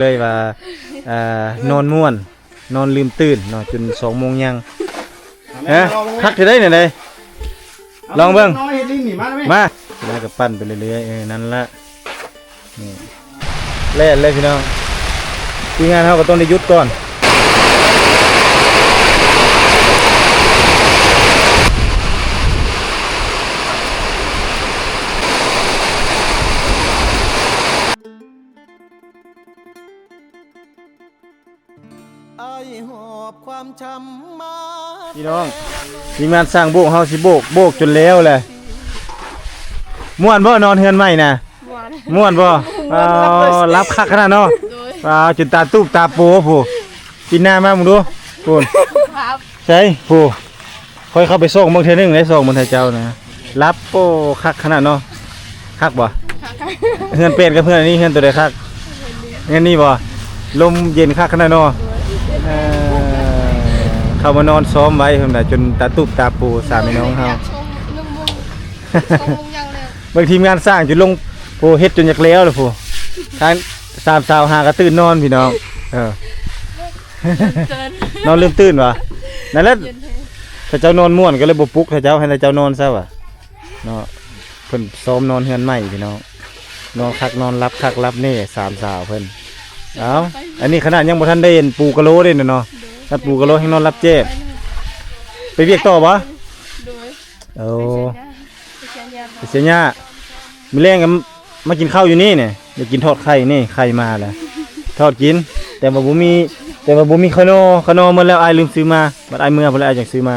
ເລີຍວ່າ ອ່າ ນອນມ່ວນ ນອນລືມຕື່ນເນາະ ຈົນສອງໂມງຍັງ. ເອີ ຄັກເທື່ອໃດນີ້ໃດ ລອງເບິ່ງ. ມາ ເຮັດຫຼິ້ນນີ້ ມາແລ້ວແມ່ ມາ ແລ້ວກໍປັ່ນໄປເລື້ອຍໆ. ເອີ ນັ້ນລະ ນີ້ ແລ່ນເລີຍພີ່ນ້ອງ. ທີມງານເຮົາກໍຕ້ອງໄດ້ຢຸດກ່ອນ. ອ້າຍຫອບຄວາມຈຳມາ ພີ່ນ້ອງ ທີມງານຊ່າງໂບກເຮົາຊິໂບກ ໂບກຈົນແລ້ວແຫຼະ. ມ່ວນບໍ່ ນອນເຮືອນໃໝ່ນະ? ມ່ວນ ມ່ວນບໍ່? ອ້າວ ຫຼັບຄັກຂະໜາດເນາະ. ໂດຍ ອ້າວ ຈົນຕາຕູບຕາໂປພຸ້ນ. ປິ່ນໜ້າມາເບິ່ງດູ ພຸ້ນ. ໃສ ຜູ້ ຂ້ອຍເຂົ້າໄປສ່ອງເບິ່ງເທື່ອໜຶ່ງໄດ້ ສ່ອງເບິ່ງໃຫ້ເຈົ້ານະ. ຫຼັບ ໂອ້ ຄັກຂະໜາດເນາະ. ຄັກບໍ່? ຄັກ. ເຮືອນເປັນກັບເຮືອນອັນນີ້ ເຮືອນໂຕໃດຄັກ? ເຮືອນນີ້ບໍ່? ລົມເຢັນຄັກຂະໜາດເນາະ. ເອີ ເຂົ້າມານອນຊ້ອມໄວ້ເພິ່ນນະ ຈົນຕາຕູບຕາໂປ ສາມພີ່ນ້ອງເຮົາ. ເບິ່ງທີມງານຊ່າງຈົນລົງ ໂອ້ ເຮັດຈົນຢາກແລ້ວລະພຸ້ນ. ທາງສາມສາວຫາກະຕື່ນນອນພີ່ນ້ອງ. ເອີ ນອນລືມຕື່ນຫວາ? ນັ້ນແຫຼະ ເຂົາເຈົ້ານອນມ່ວນກໍເລີຍບໍ່ປຸກເຂົາເຈົ້າ ໃຫ້ເຂົາເຈົ້ານອນຊະຫວາເນາະ. ເພິ່ນຊ້ອມນອນເຮືອນໃໝ່ພີ່ນ້ອງ ນອນຄັກນອນຫຼັບຄັກຫຼັບແນ່ ສາມສາວເພິ່ນ. ເອົ້າ ອັນນີ້ຂະໜາດຍັງບໍ່ທັນໄດ້ປູກະໂຫຼເດ້ເນາະ. ຄັນປູກະໂຫຼແຮ່ງນອນຫຼັບແຈ້ບ. ໄປວຽກຕໍ່ບໍ່? ໂດຍ ໂອ້ ໄປເສຍຫຍ້າ ໄປເສຍຫຍ້າ. ມື້ແລງກໍມາກິນເຂົ້າຢູ່ນີ້ນີ້ ຢາກກິນທອດໄຂ່ນີ້ ໄຂ່ມາແລ້ວ ທອດກິນ. ແຕ່ວ່າບໍ່ມີ ແຕ່ວ່າບໍ່ມີຂະໜໍ່ ຂະໜໍ່ໝົດແລ້ວ ອ້າຍລືມຊື້ມາ. ບັດອ້າຍເມືອພຸ້ນແຫຼະ ອ້າຍຈັ່ງຊື້ມາ.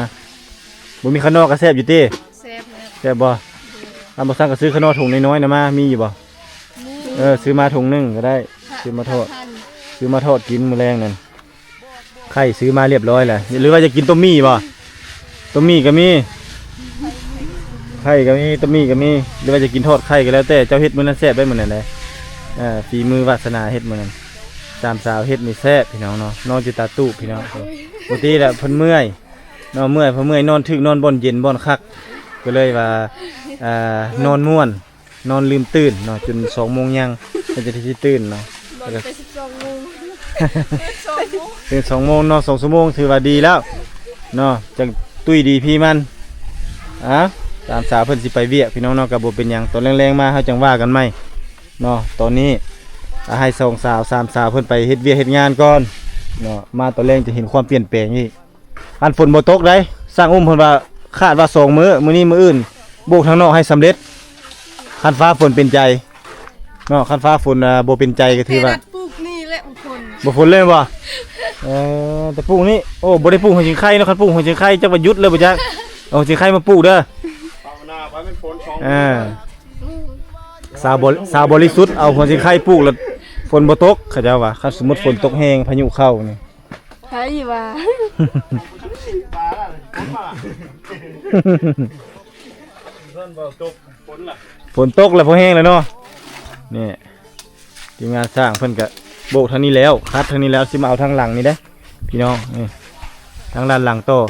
ບໍ່ມີຂະໜໍ່ກໍແຊບຢູ່ຕິ? ແຊບແລ້ວ. ແຊບບໍ່? ໂດຍ. ອັນບໍ່ຊັ້ນກໍຊື້ຂະໜໍ່ຖົງນ້ອຍໆນະມາ ມີຢູ່ບໍ່? ມີ. ເອີ ຊື້ມາຖົງໜຶ່ງກໍໄດ້ ຊື້ມາທອດ ຊື້ມາທອດກິນມື້ແລງນັ້ນ. ໄຂ່ຊື້ມາລຽບຮ້ອຍແລ້ວ ຫຼືວ່າຢາກກິນຕົ້ມໝີ່ບໍ່? ຕົ້ມໝີ່ກໍມີ ໄຂ່ກໍມີ ຕົ້ມໝີ່ກໍມີ. ຫຼືວ່າຈະກິນທອດໄຂ່ກໍແລ້ວແຕ່ ເຈົ້າເຮັດມື້ນັ້ນແຊບໄດ໋ ມື້ນັ້ນໄດ໋. ເອີ ຝີມືວາດສະໜາເຮັດມື້ນັ້ນ ສາມສາວເຮັດນີ້ແຊບພີ່ນ້ອງເນາະ. ນອນຢູ່ຕາຕູບພີ່ນ້ອງ. ໂອ້ຍ ປົກກະຕິແລ້ວເພິ່ນເມື່ອຍເນາະ ເມື່ອຍ ເພິ່ນເມື່ອຍ ນອນຖືກ ນອນບ່ອນເຢັນ ບ່ອນຄັກ ກໍເລີຍວ່າ ອ່າ ນອນມ່ວນ ນອນລືມຕື່ນເນາະ ຈົນສອງໂມງຍັງ ເພິ່ນຈະໄດ້ຊິຕື່ນເນາະ. ນອນໄປສິບສອງໂມງ ຕື່ນສອງໂມງ ນອນສອງຊົ່ວໂມງ ຖືວ່າດີແລ້ວເນາະ ຈັ່ງຕຸ້ຍດີພີມັນ. ອ່າ ຕາມສາວເພິ່ນຊິໄປວຽກພີ່ນ້ອງເນາະ ກໍບໍ່ເປັນຫຍັງ ຕອນແລງໆມາເຮົາຈັ່ງວ່າກັນໃໝ່ເນາະ. ຕອນນີ້ ອ່າ ໃຫ້ສອງສາວ ສາມສາວເພິ່ນໄປເຮັດວຽກເຮັດງານກ່ອນເນາະ ມາຕອນແລງຈະເຫັນຄວາມປ່ຽນແປງອີກ. ຄັນຝົນບໍ່ຕົກໃດ໋ ຊ່າງອຸ້ມເພິ່ນວ່າຄາດວ່າສອງມື້ ມື້ນີ້ມື້ອື່ນ ໂບກທາງນອກໃຫ້ສຳເລັດ ຄັນຟ້າຝົນເປັນໃຈເນາະ. ຄັນຟ້າຝົນ ອ່າ ບໍ່ເປັນໃຈກໍຖືວ່າ ແຕ່ປູກນີ້ແຫຼະບໍ່ຝົນ ບໍ່ຝົນເລີຍບໍ່? ເອີ ແຕ່ປູກນີ້ ໂອ້ ບໍ່ໄດ້ປູກຫົວຊິງໄຄເນາະ. ຄັນປູກຫົວຊິງໄຄຈັກວ່າຢຸດເລີຍບໍ່ຈັກ. ເອົາຫົວຊິງໄຄມາປູກເດີ ພາວະນາໄວ້ມັນຝົນສອງມື້. ເອີ ສາວບໍ ສາວບໍລິສຸດ ເອົາຫົວຊິງໄຄປູກແລ້ວຝົນບໍ່ຕົກ ເຂົາເຈົ້າວ່າ. ຄັນສົມມຸດຝົນຕົກແຮງ ພາຍຸເຂົ້ານີ້ ໃຜວ່າ ຝົນຕົກແລ້ວ ພໍແຮງແລ້ວເນາະ. ນີ້ ທີມງານຊ່າງເພິ່ນກະໂບກທາງນີ້ແລ້ວ ຄັດທາງນີ້ແລ້ວ ຊິມາເອົາທາງຫຼັງນີ້ເດ້ພີ່ນ້ອງ. ນີ້ ທາງດ້ານຫຼັງຕໍ່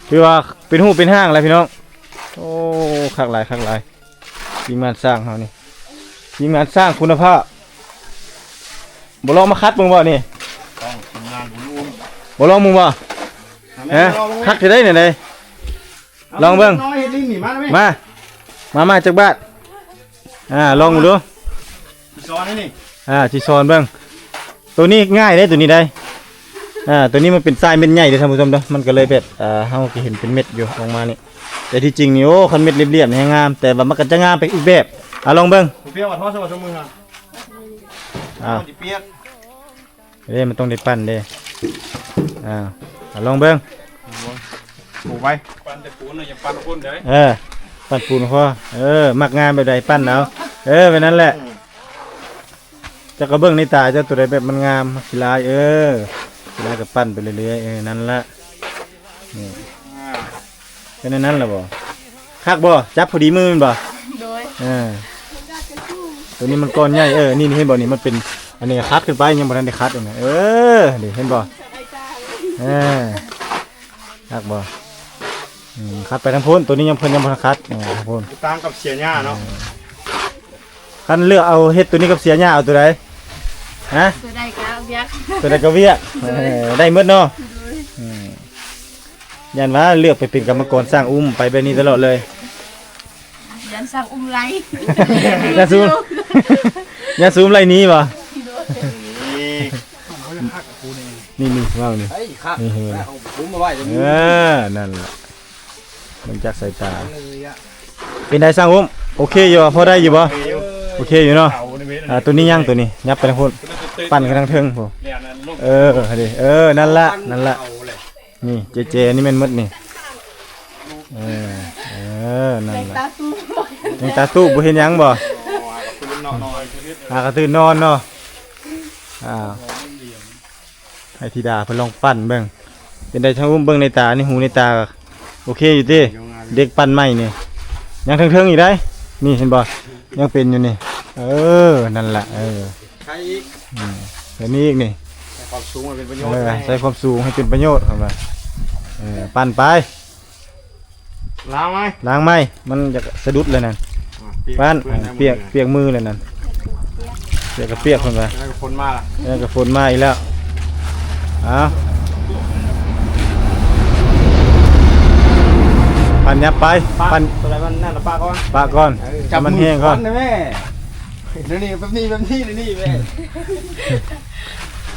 ຖືວ່າເປັນຮູບເປັນຮ່າງແລ້ວພີ່ນ້ອງ. ໂອ້ ຄັກຫຼາຍ ຄັກຫຼາຍ. ທີມງານຊ່າງເຮົານີ້ ທີມງານຊ່າງຄຸນນະພາບ. ບໍ່ລອງມາຂັດເບິ່ງບໍ່ນີ້? ຕ້ອງທີມງານບຸນອຸ້ມ. ບໍ່ລອງເບິ່ງບໍ່? ຮະ? ຄັກເທື່ອໃດນີ້ໃດ? ລອງເບິ່ງ. ເອົາເຮັດຫຼິ້ນນີ້ ມາແລ້ວແມ່. ມາ ມາ ມາ ຈັກບາດ. ອ່າ ລອງເບິ່ງດູ. ຊິສອນໃຫ້ນີ້ ອ່າ ຊິສອນເບິ່ງ. ໂຕນີ້ງ່າຍເດ້ ໂຕນີ້ໄດ໋. ອ່າ ໂຕນີ້ມັນເປັນຊາຍເມັດໃຫຍ່ເດ້ທ່ານຜູ້ຊົມເດີ ມັນກໍເລີຍແບບ ອ່າ ເຮົາກໍເຫັນເປັນເມັດຢູ່ອອກມານີ້ ແຕ່ທີ່ຈິງນີ້ ໂອ້ ຄັນເມັດລຽບໆນີ້ແຮງງາມ ແຕ່ວ່າມັນກໍຈະງາມໄປອີກແບບ. ອ່າ ລອງເບິ່ງ. ບໍ່ປຽກວ່າທອດຊະວ່າຊຸມມື້ຫັ້ນ. ອ່າ ມັນຊິປຽກເດ້ ມັນຕ້ອງໄດ້ປັ່ນເດ້. ອ່າ ອ່າ ລອງເບິ່ງ. ປູໄວ້ ປັ່ນແຕ່ປູນນະ ຢ່າປັ່ນຄົນເດ້. ເອີ ປັ່ນປູນພໍ. ເອີ ມັກງາມແບບໃດປັ່ນເອົາ. ເອີ ແບບນັ້ນແຫຼະ. ເຈົ້າກໍເບິ່ງໃນຕາເຈົ້າ ໂຕໃດແບບມັນງາມ ມັກຂີ້ລາຍ ເອີ ຂີ້ລາຍກໍປັ່ນໄປເລື້ອຍໆ. ເອີ ນັ້ນລະ ນີ້ ເປັນອັນນັ້ນລະບໍ່? ຄັກບໍ່? ຈັບພໍດີມືແມ່ນບໍ່? ໂດຍ ເອີ ໂຕນີ້ມັນກ້ອນໃຫຍ່. ເອີ ນີ້ ນີ້ເຫັນບໍ່? ນີ້ມັນເປັນ ອັນນີ້ຄັດຂຶ້ນໄປ ຍັງບໍ່ທັນໄດ້ຄັດ. ເອີ ນີ້ເຫັນບໍ່? ເອີ ຄັກບໍ່? ອືມ ຄັດໄປທາງພຸ້ນ ໂຕນີ້ຍັງ ເພິ່ນຍັງບໍ່ທັນຄັດ. ເອີ ທາງພຸ້ນ ຕ່າງກັບເສຍຫຍ້າເນາະ. ເອີ ຄັນເລືອກເອົາເຮັດໂຕນີ້ກັບເສຍຫຍ້າ ເອົາໂຕໃດ? ຮະ? ຕົວໃດກໍວຽກ ຕົວໃດກໍວຽກ ໂດຍ ເອີ ໄດ້ໝົດເນາະ ໂດຍ ອືມ ຢ້ານວ່າເລືອກໄປເປັນກຳມະກອນຊ່າງອຸ້ມ ໄປແບບນີ້ຕະຫຼອດເລີຍ ຢ້ານຊ່າງອຸ້ມໄລ່ ຢ້ານສູງ ຢ້ານສູງໄລ່ໜີບໍ່? ໂດຍ ນີ້ ນີ້ ນີ້ ເວົ້ານີ້ ເຮີ້ຍ ຄັກ ນີ້ເຫັນບໍ່? ເອົາຂຸມມາໄວ້ ເອີ ນັ້ນແຫຼະ ເບິ່ງຈາກສາຍຕາ ເປັນໃດຊ່າງອຸ້ມ ໂອເຄຢູ່ບໍ່? ພໍໄດ້ຢູ່ບໍ່? ໂອເຄຢູ່ ໂອເຄຢູ່ເນາະ ອ່າ ຕົວນີ້ຍັງ ຕົວນີ້ ຍັບໄປທາງພຸ້ນ ປັ່ນໄປທາງເທິງພຸ້ນ ເອີ ເອີ ນັ້ນລະ ນັ້ນລະ ນີ້ ເຈເຈ ນີ້ແມ່ນໝົດນີ້ ເອີ ເອີ ນັ້ນລະ ຕາຕູ້ ຍັງຕາຕູ້ ບໍ່ເຫັນຫຍັງບໍ່? ຫາກະຕື່ນນອນເນາະ ອ່າ ໃຫ້ທິດາເພິ່ນລອງປັ່ນເບິ່ງ ເປັນໃດຊ່າງອຸ້ມ ເບິ່ງໃນຕາ ໃນຫູໃນຕາ ໂອເຄຢູ່ຕິ? ເດັກປັ່ນໃໝ່ນີ້ ຍັງເທິງໆອີກໄດ໋ ນີ້ເຫັນບໍ່? ຍັງເປັນຢູ່ນີ້ ເອີ ນັ້ນລະ ເອີ ໃສ່ອີກ ອືມ ໃສ່ນີ້ອີກນີ້ ໃສ່ຄວາມສູງໃຫ້ເປັນປະໂຫຍດ ເອີ ໃສ່ຄວາມສູງໃຫ້ເປັນປະໂຫຍດ ເຂົາວ່າ ເອີ ປັ່ນໄປ ລ້າງໃໝ່ ລ້າງໃໝ່ ມັນຢາກສະດຸດແລ້ວນັ້ນ ອ່າ ປານ ປຽກ ອ່າ ເປື້ອນ ປຽກ ປຽກມືແລ້ວນັ້ນ ປຽກກໍປຽກ ເພິ່ນວ່າ ແລ້ວກໍຝົນມາລະ ແລ້ວກໍຝົນມາອີກແລ້ວ ເອົາ ປັ່ນຫຍັບໄປ ປະ ປັ່ນ ຕົວໃດມັນນັ້ນລະປະກ່ອນ ປະກ່ອນ ເອີ ໃຫ້ມັນແຫ້ງກ່ອນ ຈັບມືກ່ອນນະແມ່ ນີ້ ແບບນີ້ ແບບນີ້ ນີ້ແມ່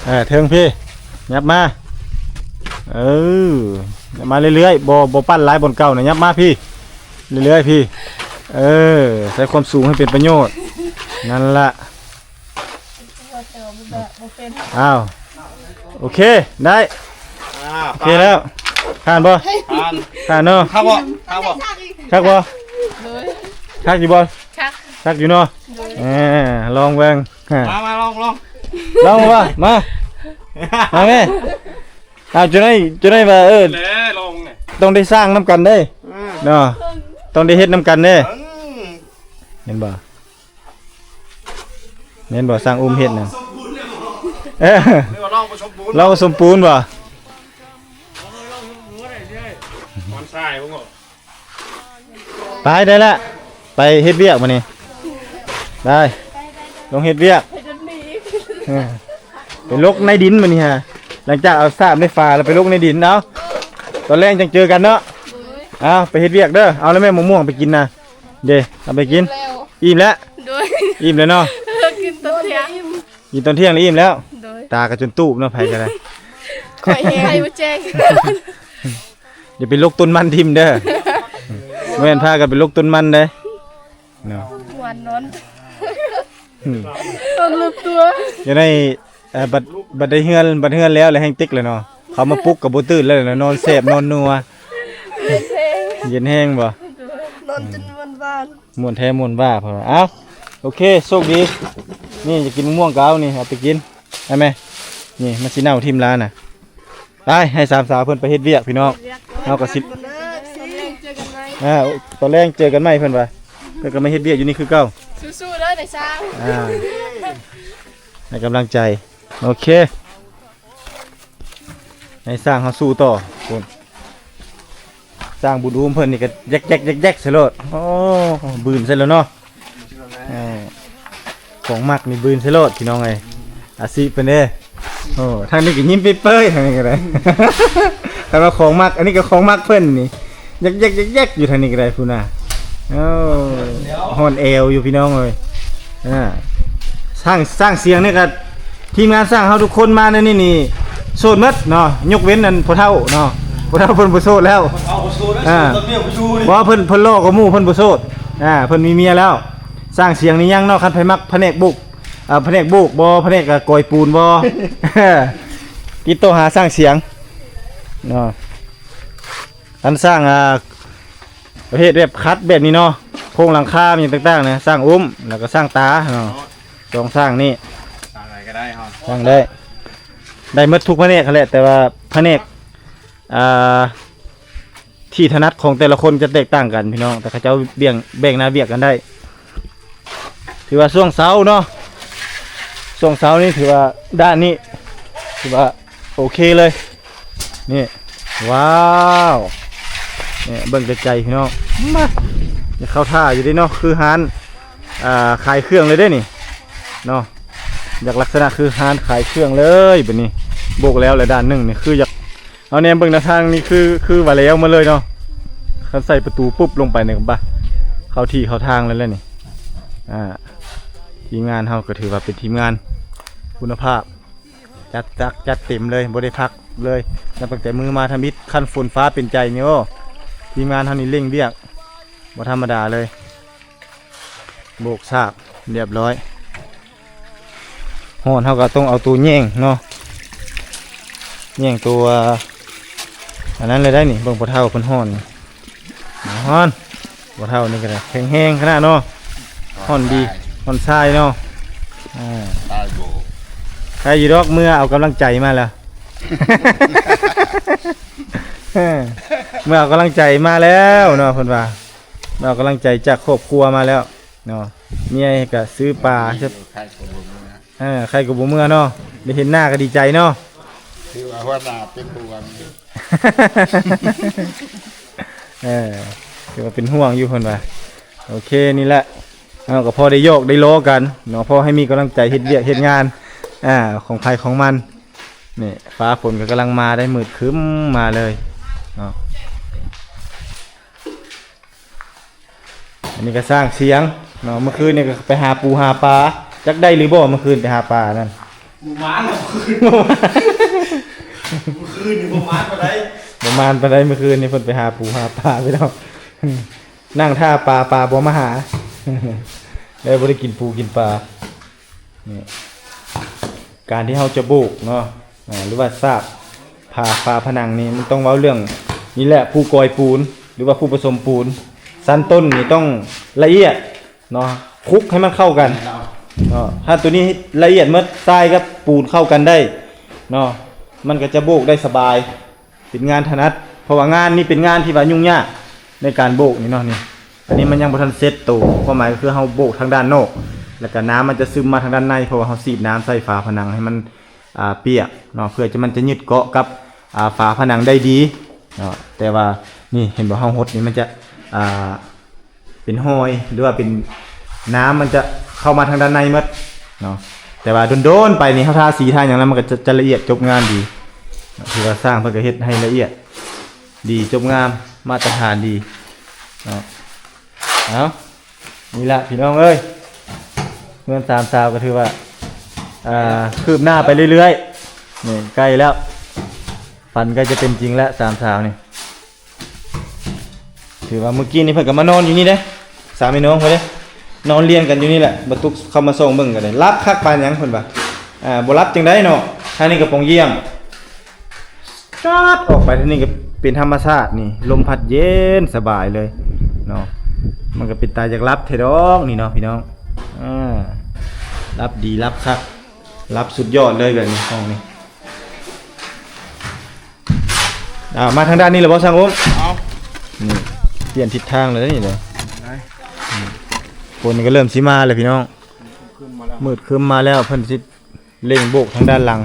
ເອີ ເທິງພີ້ ຫຍັບມາ ເອີ ມາເລື້ອຍໆ ບໍ່ ບໍ່ປັ່ນຫຼາຍບ່ອນເກົ່ານະ ຫຍັບມາພີ້ ເລື້ອຍໆ ພີ້ ເອີ ໃຊ້ຄວາມສູງໃຫ້ເປັນປະໂຫຍດ ນັ້ນລະ ອ້າວ ໂອເຄ ໄດ້ ອ່າ ໂອເຄແລ້ວ ຜ່ານບໍ່? ຜ່ານ ຜ່ານເນາະ ຄັກບໍ່? ຄັກບໍ່? ຄັກບໍ່? ໂດຍ ຄັກຢູ່ບໍ່? ຄັກ ຄັກຢູ່ເນາະ ໂດຍ ອ່າ ລອງເບິ່ງ ອ່າ ມາ ມາ ລອງ ລອງ ລອງບໍ່? ມາ ມາແມ່ ອ້າວ ຈັ່ງໃດ ຈັ່ງໃດວ່າ ເອີ ແຫຼະ ລອງນີ້ ຕ້ອງໄດ້ສ້າງນຳກັນເດ້ ເອີ ເນາະ ຕ້ອງໄດ້ເຮັດນຳກັນເດ້ ອືມ ເຫັນບໍ່? ແມ່ນບໍ່? ຊ່າງອຸ້ມເຮັດນັ້ນ ເອີ ເອີ້ນວ່າລອງປະສົມປູນ ລອງປະສົມປູນບໍ່? ມັນຊາຍບໍ່? ໄປໄດ້ລະ ໄປເຮັດວຽກບາດນີ້ ໄປ ລົງເຮັດວຽກ ເອີ ໄປຫຼົກໃນດິນບາດນີ້ຫາ ຫຼັງຈາກເອົາສາບໃນຝາແລ້ວໄປຫຼົກໃນດິນ ເອົາ ຕອນແລງຈັ່ງເຈີກັນເນາະ ເອົາ ໄປເຮັດວຽກເດີ ເອົາແລ້ວແມ່ ໝາກມ່ວງໄປກິນນະ ເດ້ ເອົາໄປກິນ ອີ່ມແລ້ວ ໂດຍ ອີ່ມແລ້ວເນາະ ກິນຕອນທ່ຽງ ກິນຕອນທ່ຽງແລ້ວອີ່ມແລ້ວ ໂດຍ ຕາກໍຈົນຕູບເນາະ ໃຜກໍໄດ້ ຂ້ອຍແຮງ ໄຟບໍ່ແຈ້ງ ຢ່າໄປຫຼົກຕົ້ນມັນຖິ້ມເດີ ບໍ່ແມ່ນພາກັນໄປຫຼົກຕົ້ນມັນເດ້ ເນາະ ມ່ວນນອນ ອືມ ນອນລືມຕົວ ຢ່າໄດ້ ເອີ ບັດ ບັດໄດ້ເຮືອນ ບັດເຮືອນແລ້ວ ແລ້ວແຮ່ງຕິກແລ້ວເນາະ ເຂົາມາປຸກກໍບໍ່ຕື່ນແລ້ວ ນອນແຊບນອນນົວ ເຢັນແຮງ ເຢັນແຮງບໍ່? ນອນຈົນມ່ວນຫວານ ມ່ວນແທ້ມ່ວນຫວາ ເພິ່ນວ່າ ເອົ້າ ໂອເຄ ໂຊກດີ ນີ້ຈະກິນໝາກມ່ວງກໍເອົານີ້ ເອົາໄປກິນ ໄດ້ໄໝ? ນີ້ມັນຊິເນົ່າຖິ້ມລານະ ໄປ ໃຫ້ສາມສາວເພິ່ນໄປເຮັດວຽກພີ່ນ້ອງ ເຮົາກໍຊິ ຕອນແລງເຈີກັນໃໝ່ ເອີ ຕອນແລງເຈີກັນໃໝ່ເພິ່ນວ່າ ເພິ່ນກໍມາເຮັດວຽກຢູ່ນີ້ຄືເກົ່າ ສູ້ໆເດີນາຍຊ່າງ ອ່າ ໃຫ້ກຳລັງໃຈ ໂອເຄ ໃຫ້ຊ່າງເຮົາສູ້ຕໍ່ພຸ້ນ ຊ່າງບຸນອູມເພິ່ນນີ້ກໍແຢກໆໆໃສ່ໂລດ ໂອ້ ບືນໃສ່ໂລດເນາະ ເອີ ຂອງມັກນີ້ບືນໃສ່ໂລດພີ່ນ້ອງເອີຍ ອາຊີບເພິ່ນເດ້ ໂອ້ ທາງນີ້ກໍຍິ້ມເປີຍໆ ທາງນີ້ກໍໄດ້ ຄັນວ່າຂອງມັກ ອັນນີ້ກໍຂອງມັກເພິ່ນນີ້ ແຢກໆໆຢູ່ທາງນີ້ກໍໄດ້ພຸ້ນນະ ໂອ້ ຮ້ອນແອວຢູ່ພີ່ນ້ອງເອີຍ ອ່າ ຊ່າງ ຊ່າງສຽງນີ້ກໍ ທີມງານຊ່າງເຮົາທຸກຄົນມາໃນນີ້ນີ້ໂສດໝົດເນາະ ຍົກເວັ້ນອັນພໍ່ເຖົ້າເນາະ ພໍ່ເຖົ້າເພິ່ນບໍ່ໂສດແລ້ວ ເອົາບໍ່ໂສດແລ້ວ ອ່າ ໂສດຕອນເມຍບໍ່ຢູ່ນີ້ ບໍ່ ເພິ່ນ ເພິ່ນຫຼໍ່ກວ່າໝູ່ ເພິ່ນບໍ່ໂສດ ອ່າ ເພິ່ນມີເມຍແລ້ວ ຊ່າງສຽງນີ້ຍັງເນາະ ຄັນໃຜມັກພະແນກໂບກ ອ່າ ພະແນກໂບກບໍ່ ພະແນກກະກອຍປູນບໍ່ ຕິດຕໍ່ຫາຊ່າງສຽງເນາະ ອັນຊ່າງ ອ່າ ປະເພດແບບຂັດແບບນີ້ເນາະ ໂຄງຫຼັງຄາຫຍັງຕ່າງໆນະ ຊ່າງອຸ້ມ ແລ້ວກໍຊ່າງຕາເນາະ ສອງຊ່າງນີ້ ຊ່າງໃດກໍໄດ້ເຮົາ ຊ່າງໄດ້ ໄດ້ໝົດທຸກພະແນກຫັ້ນແຫຼະ ແຕ່ວ່າພະແນກ ອ່າ ທີ່ຖະໜັດຂອງແຕ່ລະຄົນຈະແຕກຕ່າງກັນພີ່ນ້ອງ ແຕ່ເຂົາເຈົ້າແບ່ງ ແບ່ງໜ້າວຽກກັນໄດ້ ຖືວ່າຊ່ວງເຊົ້າເນາະ ຊ່ວງເຊົ້ານີ້ຖືວ່າດ້ານນີ້ຖືວ່າໂອເຄເລີຍ ນີ້ ວ້າວ ນີ້ເບິ່ງແຕ່ໄກພີ່ນ້ອງ ມາ ຢາກເຂົ້າທ່າຢູ່ເດ້ເນາະ ຄືຮ້ານ ອ່າ ຂາຍເຄື່ອງເລີຍເດ້ນີ້ເນາະ ຢາກລັກສະນະຄືຮ້ານຂາຍເຄື່ອງເລີຍບາດນີ້. ໂບກແລ້ວລະດ້ານໜຶ່ງນີ້ ຄືຢາກ ເອົາແນມເບິ່ງໜ້າທາງນີ້ ຄື ຄືວ່າແລ້ວໝົດເລີຍເນາະ. ຄັນໃສ່ປະຕູປຸບລົງໄປນີ້ກໍບາ ເຂົ້າທີ່ເຂົ້າທາງແລ້ວແຫຼະນີ້. ອ່າ ທີມງານເຮົາກໍຖືວ່າເປັນທີມງານຄຸນນະພາບ ຈັດໜັກຈັດເຕັມເລີຍ ບໍ່ໄດ້ພັກເລີຍ. ນັບຕັ້ງແຕ່ມື້ມາທຳອິດ ຄັນຝົນຟ້າເປັນໃຈນີ້ ໂອ້ ທີມງານເຮົານີ້ເລັ່ງວຽກບໍ່ທຳມະດາເລີຍ. ໂບກຊາບລຽບຮ້ອຍ. ຮ້ອນເຮົາກໍຕ້ອງເອົາໂຕແຍງເນາະ ແຍງໂຕ ອັນນັ້ນເລີຍໄດ໋ນີ້. ເບິ່ງພໍ່ເຖົ້າເພິ່ນຮ້ອນ ຮ້ອນ ພໍ່ເຖົ້ານີ້ກໍໄດ້ ແຂງແຮງຂະໜາດເນາະ. ຮ້ອນດີ ຮ້ອນຊາຍເນາະ. ອ່າ ຕາຍໂບ ໃຄຢູ່ດອກ ເມື່ອເອົາກຳລັງໃຈມາແລ້ວ ເມື່ອເອົາກຳລັງໃຈມາແລ້ວເນາະ ເພິ່ນວ່າ ເອົາກຳລັງໃຈຈາກຄອບຄົວມາແລ້ວເນາະ. ເມຍກໍຊື້ປາ ໃຄກໍບໍ່ເມືອ ເອີ ໃຄກໍບໍ່ເມືອເນາະ ໄດ້ເຫັນໜ້າກໍດີໃຈເນາະ. ຖືວ່າຫົວໜ້າເປັນຫ່ວງຢູ່ ເອີ ຖືວ່າເປັນຫ່ວງຢູ່ເພິ່ນວ່າ. ໂອເຄ ນີ້ແຫຼະ ເຮົາກໍພໍໄດ້ຢອກໄດ້ລໍ້ກັນເນາະ ພໍໃຫ້ມີກຳລັງໃຈເຮັດວຽກເຮັດງານ ອ່າ ຂອງໃຜຂອງມັນ. ນີ້ ຟ້າຝົນກໍກຳລັງມາໄດ໋ ມືດຄຶ້ມມາເລີຍເນາະ. ອັນນີ້ກໍສ້າງສຽງເນາະ. ເມື່ອຄືນນີ້ກໍໄປຫາປູຫາປາ ຈັກໄດ້ຫຼືບໍ່? ເມື່ອຄືນໄປຫາປານັ້ນ ບໍ່ມານເນາະ ມື້ຄືນ ມື້ຄືນນີ້ບໍ່ມານປານໃດ ບໍ່ມານປານໃດ. ມື້ຄືນນີ້ເພິ່ນໄປຫາປູຫາປາ ພີ່ນ້ອງ ນັ່ງຖ້າປາ ປາບໍ່ມາຫາ ເລີຍບໍ່ໄດ້ກິນປູກິນປາ. ນີ້ ການທີ່ເຮົາຈະໂບກເນາະ ອ່າ ຫຼືວ່າສາບຝາ ຝາຜະໜັງນີ້ ມັນຕ້ອງເວົ້າເລື່ອງ ນີ້ແຫຼະ ຜູ້ກອຍປູນ ຫຼືວ່າຜູ້ປະສົມປູນ ຊັ້ນຕົ້ນນີ້ຕ້ອງລະອຽດເນາະ ຄຸກໃຫ້ມັນເຂົ້າກັນເນາະ. ຖ້າໂຕນີ້ລະອຽດໝົດ ຊາຍກັບປູນເຂົ້າກັນໄດ້ເນາະ ມັນກໍຈະໂບກໄດ້ສະບາຍ. ເປັນງານຖະໜັດ ເພາະວ່າງານນີ້ເປັນງານທີ່ວ່າຫຍຸ້ງຍາກໃນການໂບກນີ້ເນາະ. ນີ້ ອັນນີ້ມັນຍັງບໍ່ທັນເຊັດໂຕ ຄວາມໝາຍກໍຄືເຮົາໂບກທາງດ້ານນອກ ແລ້ວກໍນ້ຳມັນຈະຊຶມມາທາງດ້ານໃນ ເພາະວ່າເຮົາສີດນ້ຳໃສ່ຝາຜະໜັງໃຫ້ມັນ ອ່າ ປຽກເນາະ ເພື່ອຈະ ມັນຈະຍຶດເກາະກັບ ອ່າ ຝາຜະໜັງໄດ້ດີເນາະ. ແຕ່ວ່ານີ້ເຫັນບໍ່ ເຮົາຫົດນີ້ມັນຈະ ອ່າ ເປັນຮອຍ ຫຼືວ່າເປັນ ນ້ຳມັນຈະເຂົ້າມາທາງດ້ານໃນໝົດເນາະ. ແຕ່ວ່າດົນໆໄປນີ້ ເຮົາທາສີທາຫຍັງແລ້ວ ມັນກໍຈະ ຈະລະອຽດຈົບງາມດີ. ຖືວ່າຊ່າງເພິ່ນກໍເຮັດໃຫ້ລະອຽດດີ ຈົບງາມ ມາດຕະຖານດີເນາະ. ເອົາ ນີ້ລະພີ່ນ້ອງເອີຍ ເຮືອນສາມສາວກໍຖືວ່າ ອ່າ ຄືບໜ້າໄປເລື້ອຍໆ ນີ້ໃກ້ແລ້ວ ຝັນໃກ້ຈະເປັນຈິງແລ້ວ ສາມສາວນີ້. ຖືວ່າມື້ກີ້ນີ້ເພິ່ນກໍມານອນຢູ່ນີ້ເດ້ ສາມພີ່ນ້ອງເພິ່ນເດ້ ນອນລຽນກັນຢູ່ນີ້ແຫຼະ. ບັດຕຸກເຂົ້າມາສ່ອງເບິ່ງກໍໄດ້ ຫຼັບຄັກປານຫຍັງເພິ່ນວ່າ ອ່າ ບໍ່ຫຼັບຈັ່ງໃດເນາະ. ທາງນີ້ກໍປ່ອງຢ້ຽມ ຈອດອອກໄປ ທາງນີ້ກໍເປັນທຳມະຊາດນີ້ ລົມພັດເຢັນສະບາຍເລີຍເນາະ. ມັນກໍເປັນຕາຢາກຫຼັບແທ້ດອກນີ້ເນາະພີ່ນ້ອງ. ອ່າ ຫຼັບດີ ຫຼັບຄັກ ຫຼັບສຸດຍອດເລີຍແບບນີ້ ຫ້ອງນີ້. ອ່າ ມາທາງດ້ານນີ້ແລ້ວບໍ່ຊ່າງອົ້ມ? ເອົາ ນີ້ ປ່ຽນທິດທາງແລ້ວນີ້ເດ້. ໄດ້ ອືມ ຝົນກໍເລີ່ມຊິມາແລ້ວພີ່ນ້ອງ ຄືມມາແລ້ວ ມືດຄຶ້ມມາແລ້ວ ເພິ່ນຊິເລັ່ງໂບກທາງດ້ານຫຼັງ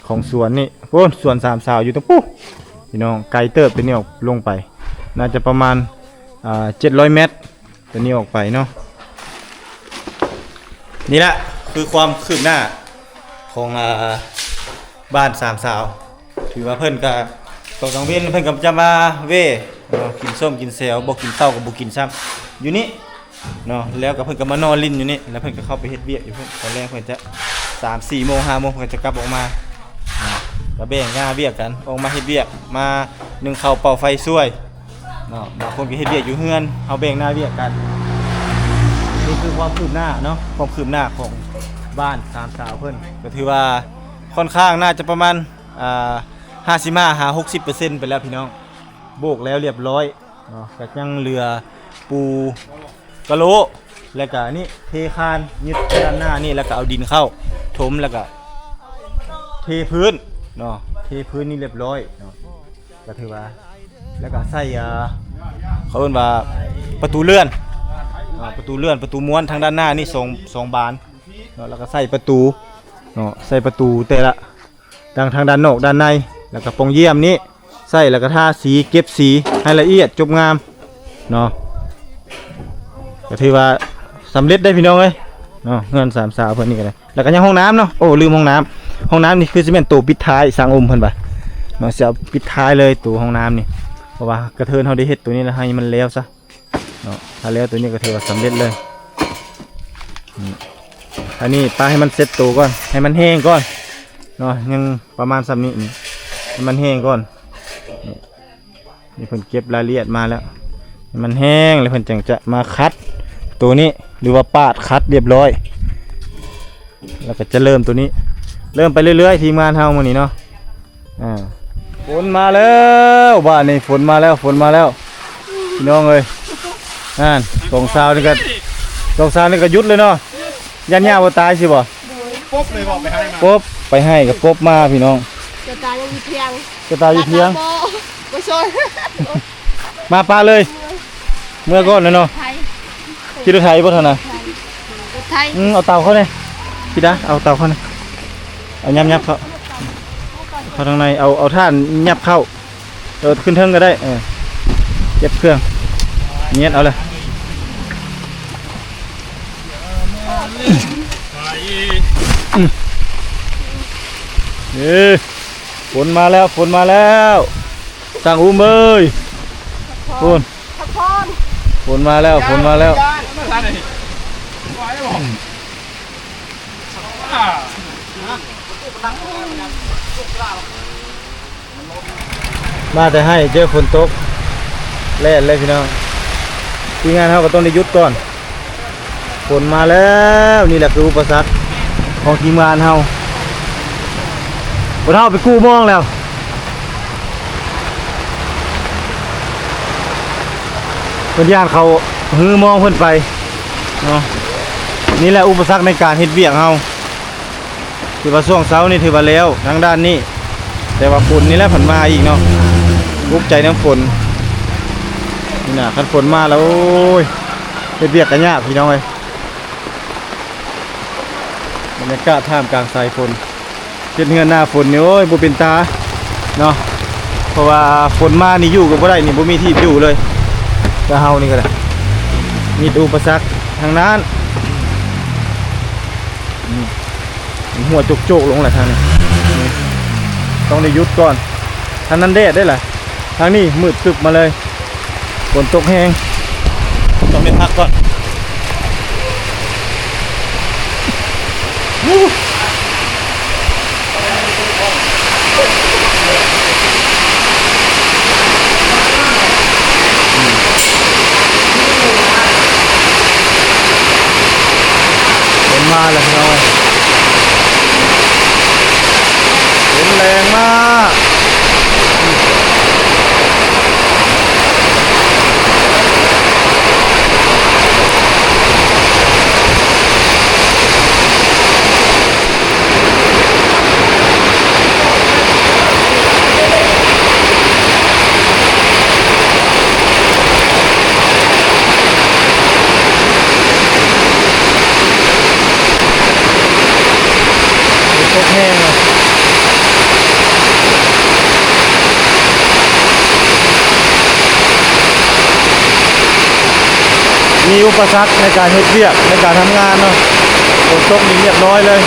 ຂອງສວນນີ້. ໂອ້ ສວນສາມສາວຢູ່ຕະປູ້ ພີ່ນ້ອງ ໄກເຕີບ ແຕ່ນີ້ອອກລົງໄປ ໜ້າຈະປະມານ ອ່າ ເຈັດຮ້ອຍແມັດ ຕົວນີ້ອອກໄປເນາະ. ນີ້ລະຄືຄວາມຄືບໜ້າຂອງ ອ່າ ບ້ານສາມສາວ. ຖືວ່າເພິ່ນກະ ຕອນກາງເວັນເພິ່ນກະຈະມາເວະເນາະ ກິນສົ້ມກິນແຊວ ບໍ່ກິນເຂົ້າກະບໍ່ກິນຊ້ຳ ຢູ່ນີ້ເນາະ. ແລ້ວກະເພິ່ນກະມານອນຫຼິ້ນຢູ່ນີ້ ແລ້ວເພິ່ນກະເຂົ້າໄປເຮັດວຽກຢູ່ພຸ້ນ. ຕອນແລງເພິ່ນຈະ ສາມສີ່ໂມງ ຫ້າໂມງ ເພິ່ນກະຈະກັບອອກມາເນາະ. ກະແບ່ງໜ້າວຽກກັນ ອອກມາເຮັດວຽກ ມາໜຶ້ງເຂົ້າ ເປົ່າໄຟຊ່ວຍ ເນາະ. ບາງຄົນກໍເຮັດວຽກຢູ່ເຮືອນ ເຮົາແບ່ງໜ້າວຽກກັນ. ນີ້ຄືຄວາມຄືບໜ້າເນາະ ຄວາມຄືບໜ້າຂອງບ້ານສາມສາວເພິ່ນ ກໍຖືວ່າຄ່ອນຂ້າງໜ້າຈະປະມານ ອ່າ ຫ້າສິບຫ້າ ຫາ ຫົກສິບເປີເຊັນໄປແລ້ວພີ່ນ້ອງ. ໂບກແລ້ວລຽບຮ້ອຍເນາະ ກໍຍັງເຫຼືອປູກະໂລ ແລ້ວກະນີ້ເທຄານ ຍຶດດ້ານໜ້ານີ້ ແລ້ວກະເອົາດິນເຂົ້າຖົມ ແລ້ວກະເທພື້ນເນາະ ເທພື້ນນີ້ລຽບຮ້ອຍເນາະ. ກໍຖືວ່າ ແລ້ວກໍໃສ່ ອ່າ ເຂົາເອີ້ນວ່າປະຕູເລື່ອນເນາະ ປະຕູເລື່ອນ ປະຕູມ້ວນທາງດ້ານໜ້ານີ້ສອງ ສອງບານເນາະ. ແລ້ວກໍໃສ່ປະຕູເນາະ ໃສ່ປະຕູແຕ່ລະ ທັງ ທັງດ້ານນອກດ້ານໃນ ແລ້ວກໍປ່ອງຢ້ຽມນີ້ໃສ່ ແລ້ວກໍທາສີ ເກັບສີໃຫ້ລະອຽດຈົບງາມເນາະ. ກໍຖືວ່າສຳເລັດໄດ໋ພີ່ນ້ອງເອີຍ ເນາະ ເຮືອນສາມສາວເພິ່ນນີ້ກໍໄດ້ ແລ້ວກໍຍັງຫ້ອງນ້ຳເນາະ. ໂອ້ ລືມຫ້ອງນ້ຳ ຫ້ອງນ້ຳນີ້ຄືຊິແມ່ນໂຕປິດທ້າຍ ຊ່າງອຸ້ມເພິ່ນວ່າເນາະ ຊິເອົາປິດທ້າຍເລີຍໂຕຫ້ອງນ້ຳນີ້ ເພາະວ່າກະເທີນເຮົາໄດ້ເຮັດໂຕນີ້ແລ້ວ ໃຫ້ມັນແລ້ວຊະເນາະ. ຖ້າແລ້ວໂຕນີ້ກໍຖືວ່າສຳເລັດເລີຍ. ອືມ ອັນນີ້ປະໃຫ້ມັນເຊັດໂຕກ່ອນ ໃຫ້ມັນແຫ້ງກ່ອນເນາະ ຍັງປະມານຊ່ຳນີ້ ໃຫ້ມັນແຫ້ງກ່ອນ. ນີ້ ນີ້ເພິ່ນເກັບລາຍລະອຽດມາແລ້ວ ໃຫ້ມັນແຫ້ງແລ້ວເພິ່ນຈັ່ງຈະມາຂັດໂຕນີ້ ຫຼືວ່າປາດຂັດລຽບຮ້ອຍ ແລ້ວກໍຈະເລີ່ມໂຕນີ້ ເລີ່ມໄປເລື້ອຍໆ ທີມງານເຮົາມື້ນີ້ເນາະ. ອ່າ ຝົນມາແລ້ວ ບາດນີ້ຝົນມາແລ້ວ ຝົນມາແລ້ວ ພີ່ນ້ອງເອີຍ. ນັ້ນ ສອງສາວນີ້ກໍ ສອງສາວນີ້ກໍຢຸດເລີຍເນາະ ຢ້ານຍ່າບໍ່ຕາຍຊິບໍ່? ປົບເລີຍບໍ່ ໄປໃຫ້ມາ ປົບ ໄປໃຫ້ກໍປົບມາ ພີ່ນ້ອງ. ຈະຕາຍຢູ່ພຽງ ຈະຕາຍຢູ່ພຽງ ບໍ່ ບໍ່ຊ່ອຍ ມາປະເລີຍ ເມືອກ່ອນແລ້ວເນາະ. ໄຖ ຂີ່ລົດໄຖບໍ່ທັນນະ? ລົດໄຖ ອືມ ເອົາເຕົາເຂົ້າແດ່ ພີ່ດາ ເອົາເຕົາເຂົ້າແດ່ ເອົາ ຫຍັບໆ ເຂົ້າ ເຂົ້າທາງໃນ ເອົາ ເອົາຖ່ານຫຍັບເຂົ້າ. ເອີ ຂຶ້ນເທິງກໍໄດ້ ເອີ ເກັບເຄື່ອງ ຫຍັບເອົາເລີຍ. ເອີ ຝົນມາແລ້ວ ຝົນມາແລ້ວ ຊ່າງອຸ້ມເອີຍ ຝົນ ພັກຜ່ອນ ຝົນມາແລ້ວ ຝົນມາແລ້ວ. ມາແຕ່ໃຫ້ເຈີຝົນຕົກ ແລ່ນເລີຍພີ່ນ້ອງ. ທີມງານເຮົາກໍຕ້ອງໄດ້ຢຸດກ່ອນ ຝົນມາແລ້ວ. ນີ້ແຫຼະຄືອຸປະສັກຂອງທີມງານເຮົາ ບໍ່ເທົ່າໄປກູ້ມອງແລ້ວ ເພິ່ນຢ້ານເຂົາຮື້ມອງເພິ່ນໄປເນາະ. ນີ້ແຫຼະອຸປະສັກໃນການເຮັດວຽກເຮົາ. ຖືວ່າຊ່ວງເຊົ້ານີ້ຖືວ່າແລ້ວທາງດ້ານນີ້ ແຕ່ວ່າຝົນນີ້ແຫຼະເພິ່ນມາອີກເນາະ ອຸກໃຈນຳຝົນນີ້ນະ. ຄັນຝົນມາແລ້ວ ໂອ້ຍ ເຮັດວຽກກໍຍາກພີ່ນ້ອງເອີຍ. ບັນຍາກາດທ່າມກາງສາຍຝົນ ເຮັດເຮືອນໜ້າຝົນນີ້ ໂອ້ຍ ບໍ່ເປັນຕາເນາະ ເພາະວ່າຝົນມານີ້ຢູ່ກໍບໍ່ໄດ້ນີ້ ບໍ່ມີທີ່ຢູ່ເລີຍ. ແຕ່ເຮົານີ້ກໍໄດ້ມີແຕ່ອຸປະສັກທັງນັ້ນ. ອືມ ຫົວໂຈກໆລົງແຫຼະທາງນີ້ ນີ້ ຕ້ອງໄດ້ຢຸດກ່ອນ. ທາງນັ້ນແດດໄດ້ລະ ທາງນີ້ມືດຕຶບມາເລີຍ ຝົນຕົກແຮງ ຕ້ອງໄດ້ພັກກ່ອນ. ຝົນມາແລ້ວພີ່ນ້ອງເອີຍ ຝົນແຮງມາກ. ຝົນຕົກແຮງເນາະ ມີອຸປະສັກໃນການເຮັດວຽກ ໃນການທຳງານເນາະ. ຝົນຕົກນີ້ຮຽບຮ້ອຍເລີຍ.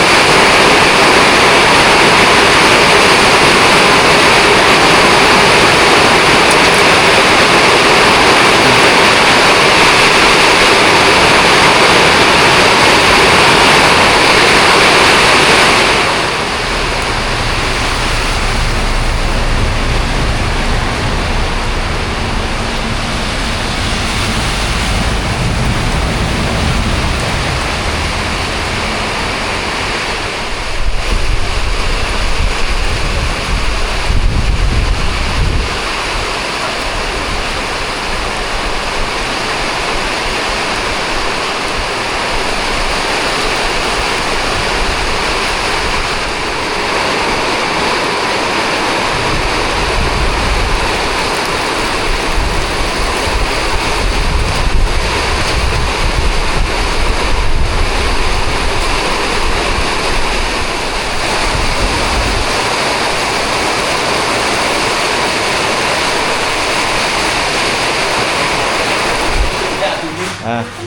ອ່າ ໂອ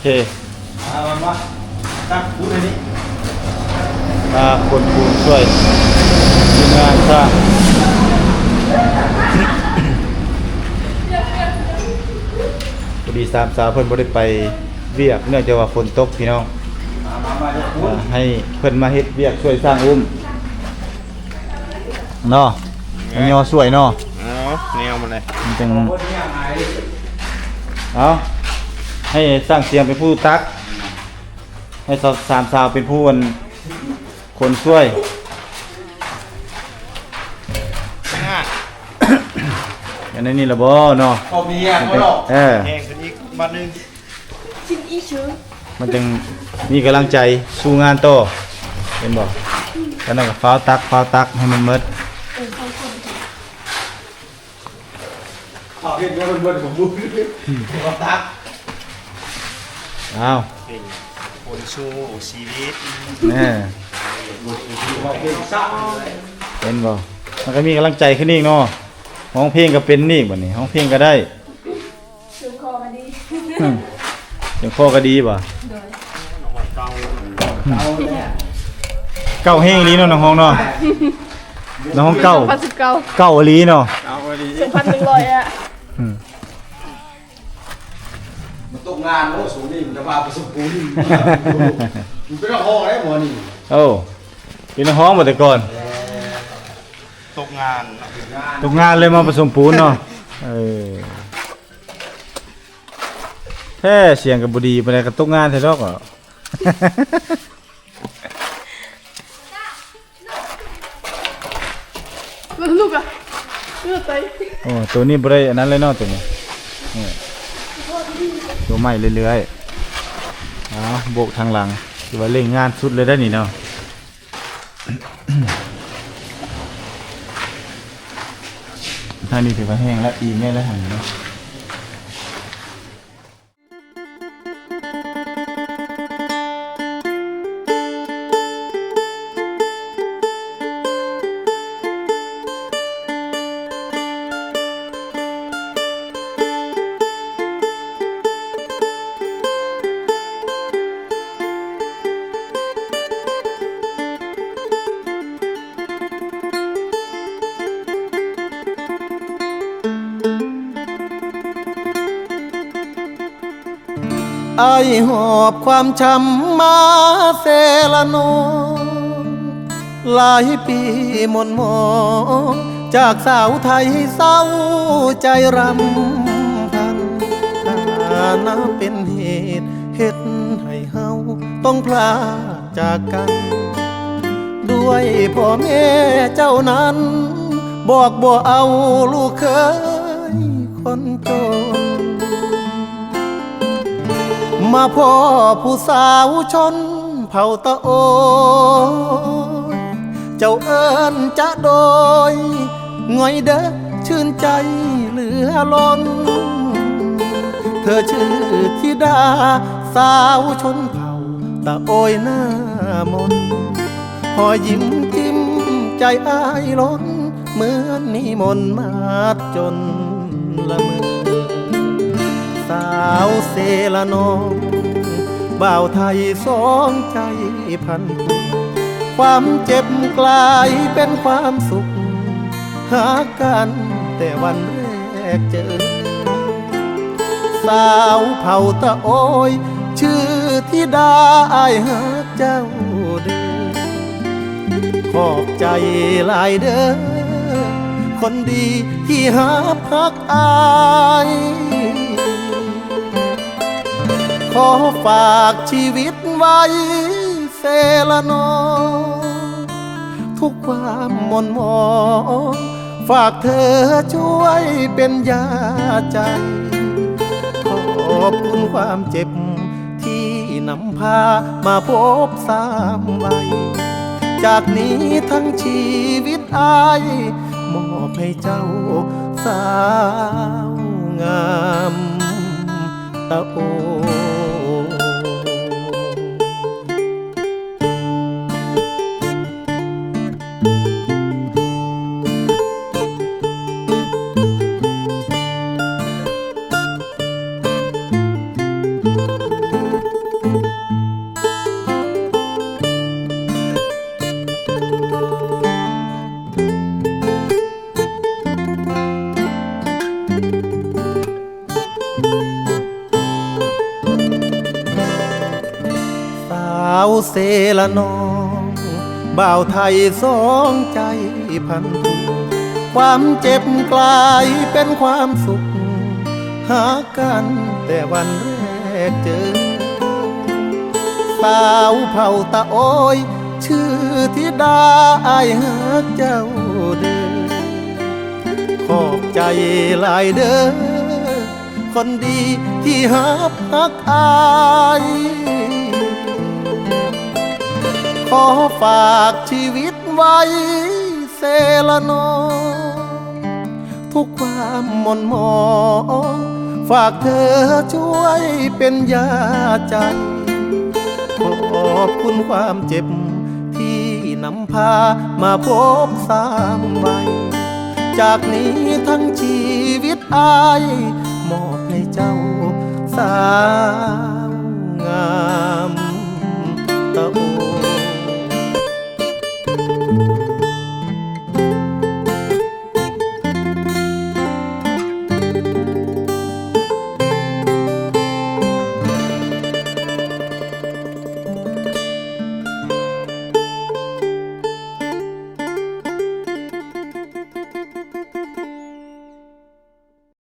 ເຄ ອ່າ ມາ ມາ ມາຂົນປູນຊ່ວຍທີມງານສ້າງ. ພໍດີສາມສາວເພິ່ນບໍ່ໄດ້ໄປວຽກ ເນື່ອງຈາກວ່າຝົນຕົກພີ່ນ້ອງ ອ່າ ໃຫ້ເພິ່ນມາເຮັດວຽກຊ່ວຍສ້າງອຸ້ມເນາະ ໃຫ້ຍໍຊ່ວຍເນາະ ເອົາແນວມາເລີຍ ມັນຈັ່ງ ເອົາ ໃຫ້ຊ່າງສຽງເປັນຜູ້ຕັກ ໃຫ້ສາມສາວເປັນຜູ້ອັນ ຄົນຊ່ວຍ ອ່າ ອັນນີ້ລະບໍ່ເນາະ ພໍມີອ່ະ ເອີ ບໍ່ດອກ ເອີ ແຮງຂຶ້ນອີກບາດໜຶ່ງ ກິນອີກເຊີ ມັນຈັ່ງມີກຳລັງໃຈສູ້ງານຕໍ່ ເຫັນບໍ່? ອັນນັ້ນກໍຟ້າວຕັກ ຟ້າວຕັກໃຫ້ມັນໝົດ ເອີ ເຂົາເຮັດແລ້ວມັນເບິດສົມບູນ ອືມ ກໍຕັກ ອ້າວ ເປັນຄົນສູ້ຊີວິດ ແນ່ ເປັນບໍ່? ມັນກໍມີກຳລັງໃຈຂຶ້ນອີກເນາະ ຮ້ອງເພງກໍເປັນອີກ ບັດນີ້ຮ້ອງເພງກໍໄດ້ ສຽງຄໍກໍດີ ອືມ ສຽງຄໍກໍດີບໍ່? ໂດຍ ເກົ່າແຮງອີ່ຫຼີເນາະ ນາງຮອງເນາະ ນາງຮອງເກົ່າ ສອງພັນສິບເກົ້າ ເກົ່າອີ່ຫຼີເນາະ ເກົ່າອີ່ຫຼີ ສອງພັນໜຶ່ງຮ້ອຍອະ ອືມ ມັນຕົກງານໂອ້ ສູງນີ້ມັນຈະວ່າປະສົມປູນ ມັນເປັນນັກຮ້ອງໄດ້ໝໍນີ້ ໂອ້ ເປັນນັກຮ້ອງບໍ່ແຕ່ກ່ອນ ເອີ ຕົກງານເນາະ ຕົກງານເລີຍມາປະສົມປູນເນາະ ເອີ ແທ້ ສຽງກໍບໍ່ດີປານໃດ ກໍຕົກງານແທ້ດອກ ມາລູກອະ ເລືອດໄຕ ໂອ້ ໂຕນີ້ບໍ່ໄດ້ອັນນັ້ນເລີຍເນາະ ໂຕນີ້ ນີ້ ໂຕໃໝ່ເລື້ອຍໆ ເອົາ ໂບກທາງຫຼັງ ຖືວ່າເລັ່ງງານສຸດເລີຍໄດ໋ນີ້ເນາະ ທາງນີ້ຖືວ່າແຫ້ງແລ້ວ ອີ່ມແນ່ແລ້ວທາງນີ້ເນາະ. ອ້າຍຫອບຄວາມຊ້ຳມາເຊລະນອງ ຫຼາຍປີໝົ່ນໝອງ ຈາກສາວໄທເສົ້າໃຈຣຳພັນ ຖານະເປັນເຫດເຮັດໃຫ້ເຮົາຕ້ອງພລາກຈາກກັນ ດ້ວຍພໍ່ແມ່ເຈົ້ານັ້ນ ບອກບໍ່ເອົາລູກເຂີຍຄົນຈົນ ມາພໍ້ຜູ້ສາວຊົນເຜົ່າຕະໂອຍ ເຈົ້າເອີ້ນຈະໂດຍ ງ່ອຍເດີ ຊື່ນໃຈເຫຼືອລົ້ນ ເທີຊື່ທິດາສາວຊົນເຜົ່າຕະໂອຍໜ້າມົນ ຮອຍຍິ້ມຈິ້ມໃຈອ້າຍລົ້ນ ເໝືອນມີມົນມາດຈົນລະເມີ ສາວເຊລະນອງ ບ່າວໄທສອງໃຈພັນ ຄວາມເຈັບກລາຍເປັນຄວາມສຸກ ຮັກກັນແຕ່ວັນແລກເຈີ ສາວເຜົ່າຕະໂອຍ ຊື່ທິດາ ອ້າຍຮັກເຈົ້າເດີ ຂອບໃຈຫຼາຍເດີ ຄົນດີທີ່ຮັບຮັກອ້າຍ ຂໍຝາກຊີວິດໄວ້ເຊລະນອງ ທຸກຄວາມໝົ່ນໝອງ ຝາກເທີຊ່ວຍເປັນຢາໃຈ ຂອບຄຸນຄວາມເຈັບທີ່ນຳພາມາພົບຊ້ຳໄວ ຈາກນີ້ທັງຊີວິດອ້າຍ ມອບໃຫ້ເຈົ້າສາວງາມຕະໂອ. ເດລະນ້ອງ ບ່າວໄທສອງໃຈພັນທຸກ ຄວາມເຈັບກລາຍເປັນຄວາມສຸກ ຫາກັນແຕ່ວັນແລກເຈີ ສາວເຜົ່າຕາໂອຍ ຊື່ທິດາ ອ້າຍຮັກເຈົ້າເດີ ຂອບໃຈຫຼາຍເດີ ຄົນດີທີ່ຮັບຮັກອ້າຍ ຂໍຝາກຊີວິດໄວ້ເຊລະນອງ ທຸກຄວາມໝົນໝອງ ຝາກເທີຊ່ວຍເປັນຢາໃຈ ຂອບຄຸນຄວາມເຈັບທີ່ນຳພາມາພົບສາມໄວ ຈາກນີ້ທັງຊີວິດອ້າຍ ມອບໃຫ້ເຈົ້າສາ